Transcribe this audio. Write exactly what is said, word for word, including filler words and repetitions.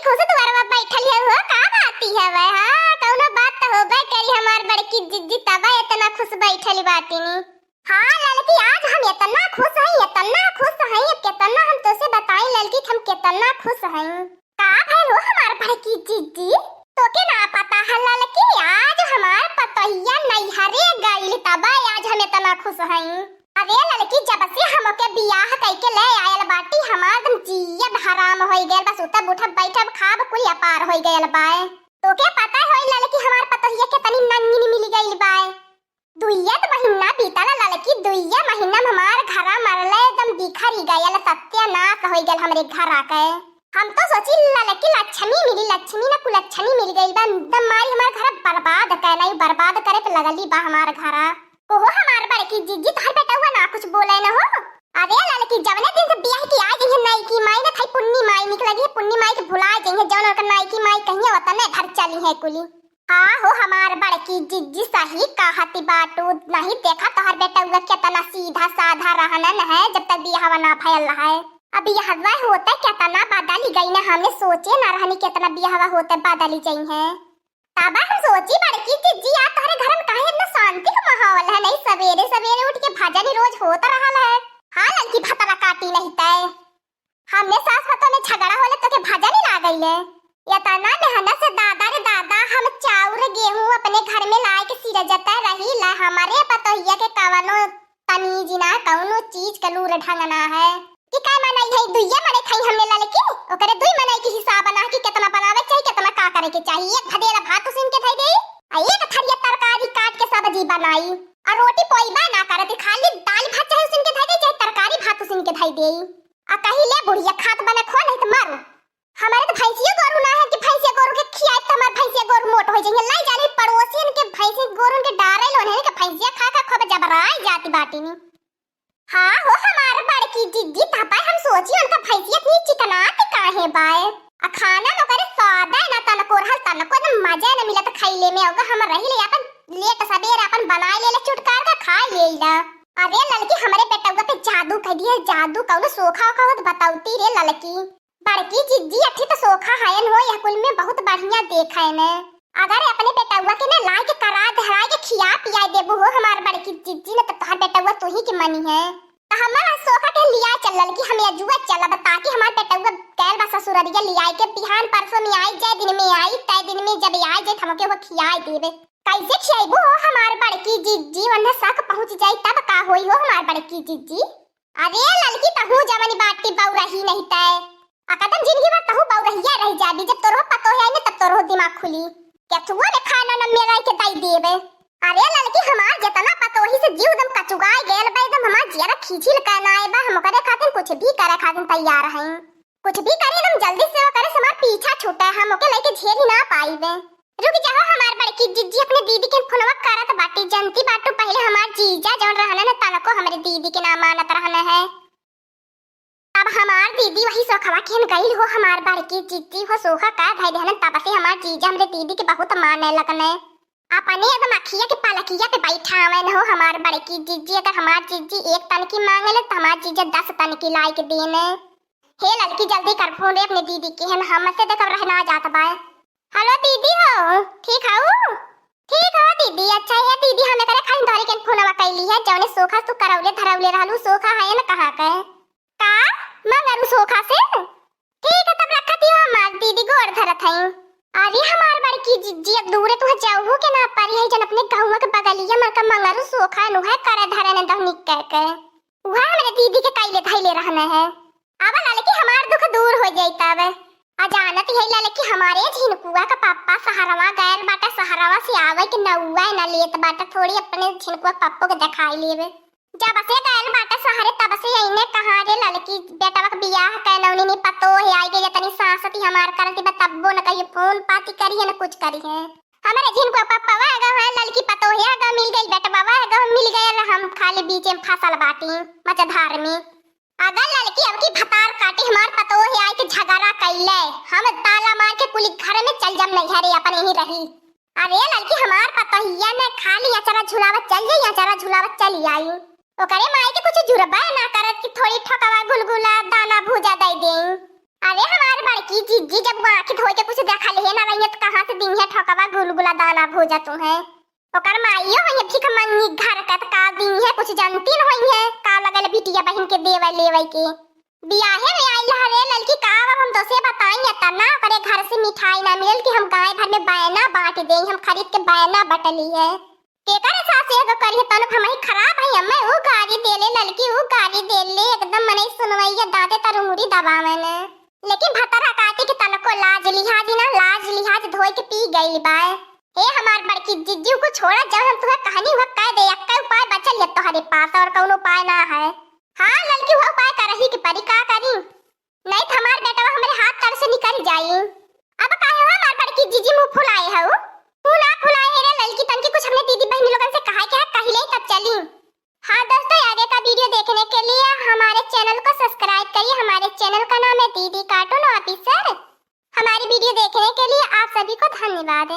खुश दुआरवा बैठल है हो, का बाती है वह? हाँ, कौनो बात तो होबे करी हमार बड़की जिज्जी, तबे इतना खुश बैठल बाटिनी। हाँ ललकी, आज हम इतना खुश हई, इतना खुश हई, अब कितना हम तोसे बताई ललकी कि हम कितना खुश हई। का भइल हो हमार बड़की जिज्जी? तोके ना पता है ललकी, आज हमार पतोहिया नैहरे गइल, तबे आज हम इतना खुश हई। अरे ललकी, जब से हम ओके बियाह कइके ले आयल बाटी, हमार एकदम जियत हराम होइ गयल। बस उठब उठब, बैठब खाब, कुल अपार होइ गयल बाय। तोके पता होई ललकी, हमार पतोहिया के तनी नंगिन मिल गइल बाय। दुइये त महीना बीतल ललकी, दुइये महीना में हमार घरा मरले एकदम बिखरी गयल, सत्यानाश होइ गयल हमरे घरा के। हम तो सोची ललकी लक्ष्मी मिली, लक्ष्मी ना कुलक्ष्मी मिल गइल बा, एकदम मारी हमार घर बर्बाद करे, नहीं बर्बाद करे पे लगली बा हमार घरा। ओहो हमार बड़की जिज्जी, तोहर बेटउआ ना कुछ बोले न हो। अरे ललकी, जवने दिन से बियाह की आ जइहे नईकी माई ना, थाई पुन्नी माई निकल गई, पुन्नी माई के भुला जइहे, जवन ओकर नईकी माई कहिए वतने घर चली है कुली। हाँ हो हमार बड़की जिज्जी, सही कहती बाटू। नहीं देखा तोहर बेटउआ केतना सीधा साधा रहनन है, जब तक बियाहवा ना भयल रहे। अब बियाहवा होते केतना बदली गई ना, हमें सोचे ना रहनी केतना बियाहवा होते बदली जइहे। तब हम सोची बड़की जिज्जी, आ तोहरे घर में काहे इतना शांति का माहौल है, नहीं सवेरे सवेरे उठ के भजन ही रोज होत रहल है। हाँ ललकी, भतरा काटी नहीं तय। हमने सास पतोह में झगड़ा होले तो के भजन ही ना गइले। इतना मेहनत से दादा रे दादा, हम चाउर गेहूं अपने घर में लाए के सिरजता रही ला, हमारे पतोहिया के कवनो तमीज ना, कौनो चीज के लूर ढंग ना है। कि का मनई है, दुइये मनई खाई हमने ललकी, ओकरे दुई मनई के हिसाब ना कि कितना बनावे के चाही, कितना का करे के चाही। एक भदेला भात उसिन के धई देई, आ एक थरिया तरकारी काट के सब्जी बनाई, आ रोटी पोईबा ना करत, खाली दाल भात चाहे उसिन के धई देई, चाहे तरकारी भात उसिन के धई देई। आ कही, "ले बुढ़िया, खात बना खो, नहीं तो मरो।" हमारे तो भैंसियो गोरू ना है कि भैंसिया गोरू के खियाए तो हमार भैंसिया गोरू मोट हो जाइए। लाई जाने पड़ोसियन के भैंसिया गोरू के डारे लोन है कि भैंसिया खा खा खूब जबराई जाती बाटी नी। हाँ हो हमार बड़की जिज्जी, तब हम सोची उनका भैंसिया इतनी चिकनात काहे बाए। आ खाना में ओकरे स्वाद है ना, तनको रहल, तनको एकदम मजा न मिलत खइले में। अगर हम रही ले अपन लेट सबेर अपन बनाए ले ले चुटकार का खा ले ला। अरे ललकी, हमरे बेटउआ पे जादू कर दिया, जादू। कौनो सोखा ओखा होत बतौती रे ललकी। बड़की जिज्जी, अथी तो सोखा हयन हो, यह कुल में बहुत बढ़िया देखा है ने। अगर अपने बेटउआ के ना लाए के करा धराए के खिया पिया देबू हो हमार बड़की जिज्जी, न तो तोहर बेटउआ तू ही के मनी है। तो हमार सोखा के लिया चलल कि हम अजुआ चलब, ताकि हमार बेटउआ गैल बा ससुररिया लियाए के, बिहान परसों में आई, जय दिन में आई, तय दिन में जब आई जाए, हमके वो खियाए देबे। कैसे खियाइबू हो हमार बड़की जिज्जी? वन्ने शक पहुँच जाई तब का होई हो हमार बड़की जिज्जी? अरे ललकी, तहू जवन बाटी बउरही नहीं तय। आ कदम जिंदगी भर तहू बउरहिया रह जाबी, जब तोरो पतोह आई ना तब तोरो दिमाग खुली। केथुआ में खाना न मेरा के दाई देबे। अरे ललकी, हमार जितना पतोही से जीव दम कचुगाए गयल बा, एकदम हमार जियरा खींचिल कहना आए बा, हम ओकरे खातिर कुछ भी करे खातिर तैयार हई। कुछ भी करी, एकदम जल्दी से ओकरे से हमार पीछा छूटे, हम ओके लेके झेली ना पाईबे। रुक जाओ हमार बड़की जिज्जी, अपने दीदी के फोनवा करत बाटी, जनती बाटू पहले हमार जीजा जौन रहने न तनको हमरे दीदी के ना मानत रहने है। अब हमार दीदी वही सोखवा खेन गइल हो, हमार बड़की जिज्जी हो सोखा का धइ देहन, तब से हमार जीजा हमरे दीदी के बहुत माने लगने। अपने एकदम अखिया के पलकिया पे बैठावे न हो हमार बड़की जिज्जी। अगर हमार जिज्जी एक तनकी मांगे ले तो हमार जीजा दस तनकी लाई के देने। हे ललकी, जल्दी कर फोन रे अपने दीदी के, हम हमसे देखब रहना जात बाय। हेलो दीदी हो, ठीक हऊ? ठीक हो दीदी। अच्छा ये दीदी, हम एकरे खाली तोहरे के फोनवा कैली है, जौने सोखा तू करौले धरौले रहलू, सोखा है न कहाँ के? का मंगरू सोखा से? ठीक है, तब रखती हो हमार दीदी, गोड़ धरत हई। अरे हमार बड़की जिज्जी, अब दूरे तुह जाऊ के ना पारी है, जन अपने गाँव के बगलिया मर का मंगरू सोखा नु है, करे धरे न दहनी कह के। उहे हमरे दीदी के कैले धैले रहने है। अब ललकी हमार दुख दूर हो जाई तब। आ जानत है ललकी, हमारे झिनकुआ का पापा सहरवा गयल बाटे, सहरवा से आवे के नौआ न लेत बाटे, थोड़ी अपने झिनकुआ पप्पो के देखाई लेबे। जब से गयल बाटे सहरे तब से अइने कहाँ रे ललकी, बेटवा के बियाह कैनौनी नी पतो है, आई गई तनी सासती हमार करती बा, तब्बो न कहियो फोन पाती करी है न कुछ करी है। हमरे झिनकुआ पप्पवा गवा है, ललकी पतोहिया गवा मिल गई, बेटवा गवा मिल गयल, हम खाली बीचे में फसल बाटी मचधार में। अगर ललकी अब की भतार काटी हमार पतोह आई के झगड़ा कैले, हम ताला मार के कुली घर में चल जाम नैहरे अपन यहीं रही। अरे ललकी हमार पतोहिया ने खाली अचरा झुलावत चल जाई, अचरा झुलावत चली आई। ओकरे माई के कुछ जुरबा ना करत कि थोड़ी ठोकवा गुलगुला दाना भूजा दे देई। अरे हमार बड़की जीजी जब वो आँखी धोए के कुछ देखा ले ना रही है, तो कहाँ से दी है ठोकवा गुलगुला दाना भूजा तू है? ओकर माइयो है ये भीख मंगी घर का, तो का दी है, कुछ जानती न होई है, का लगल बिटिया बहिन के देवे लेवे के। बियाहे में आइल हरे ललकी का, अब हम तोसे बताई है तना, ओकरे घर से मिठाई ना मिलल कि हम गाँव भर में बयना बाँट देई, हम खरीद के बयना बटली है। केकर सास एगो करी है, तनु हमही खराब है, अम्मा ऊ गारी देले ललकी, ऊ गारी देले, एकदम मनई सुनवैया दाँते तर उंगरी दबावे ने। लेकिन भतरा काटी के तनको लाज लिहाज ना, लाज लिहाज धोए के पी गई बाय। हे हमार बड़की जिज्जी, को छोड़ा, जब हम तुहे कहनी हुआ कह दे, एक्के उपाय बचल है तोहरे पास, और कौन उपाय ना है। हाँ ललकी, हुआ उपाय करही के परी, का करी? नहीं तो हमार बेटवा हमरे हाथ तर से निकल जाई। अब काहे हो हमार बड़की जिज्जी मुँह फुलाए हऊ? मुँह ना फुलाए है रे ललकी, तनकी कुछ हमने दीदी बहनी लोगन से कहा के है, कही ले तब चली। हाँ दोस्तों, आगे का वीडियो देखने के लिए हमारे चैनल को सब्सक्राइब करिए। हमारे चैनल का नाम है दीदी कार्टून ऑफिसर। हमारी वीडियो देखने के लिए आप सभी को धन्यवाद।